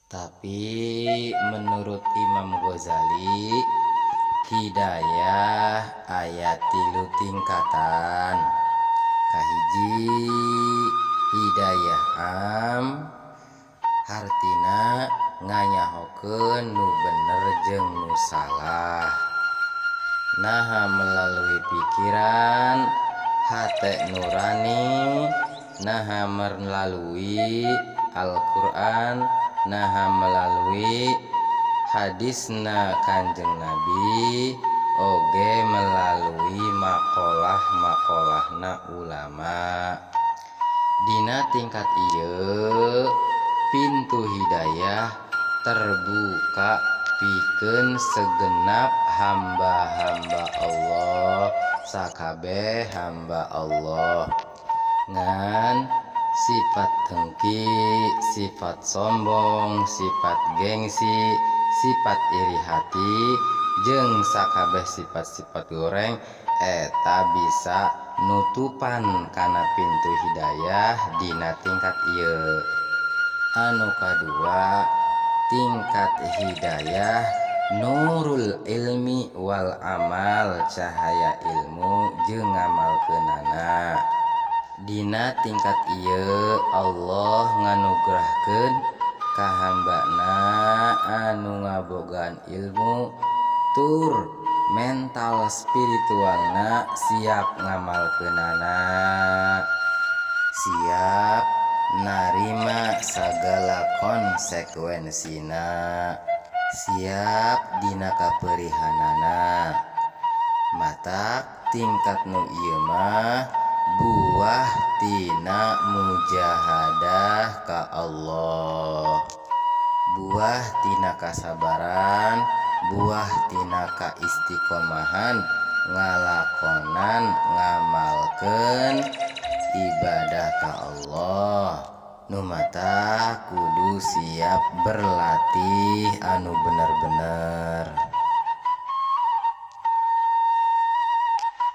Tapi menurut Imam Ghazali, hidayah aya tilu tingkatan. Kahiji, hidayah am, hartina nganyahokeun nu bener jeung nu salah, naha melalui pikiran hate nurani, naha melalui Al-Quran, naha melalui hadisna Kanjeng Nabi, oge melalui makalah-makalahna ulama. Dina tingkat ieu, pintu hidayah terbuka pikeun segenap hamba-hamba Allah, sakabeh hamba Allah. Ngan sifat dengki, sifat sombong, sifat gengsi, sifat iri hati, jeung sakabeh sifat-sifat goreng eta bisa nutupan kana pintu hidayah dina tingkat ieu. Anu kadua, tingkat hidayah nurul ilmi wal amal, cahaya ilmu jeung ngamalkeunana. Dina tingkat ieu, Allah nganugerahkeun ka hambana anu ngabogaan ilmu tur mental spiritualna siap ngamalkeunana, siap narima sagala konsekuensina, siap dina kaperihanana. Matak tingkat nu ieu mah buah tina mujahadah ka Allah, buah tina kasabaran, buah tina kaistiqomahan ngalakonan ngamalkeun ibadah ka Allah. Nu matak kudu siap berlatih anu bener-bener.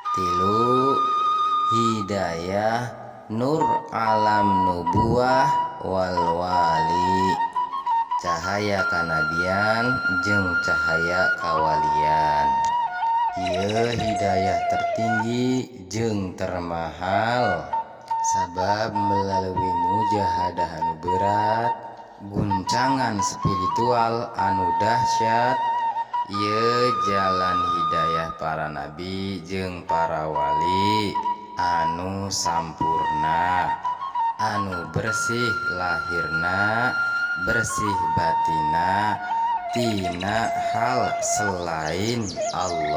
Tilu, hidayah nur alam nubuah wal wali, cahaya kanabian jeung cahaya kawalian. Ieu hidayah tertinggi jeung termahal, sabab melalui mujahadah anu berat, guncangan spiritual anu dahsyat. Ieu jalan hidayah para nabi jeung para wali anu sampurna, anu bersih lahirna, bersih batina tina hal selain Allah.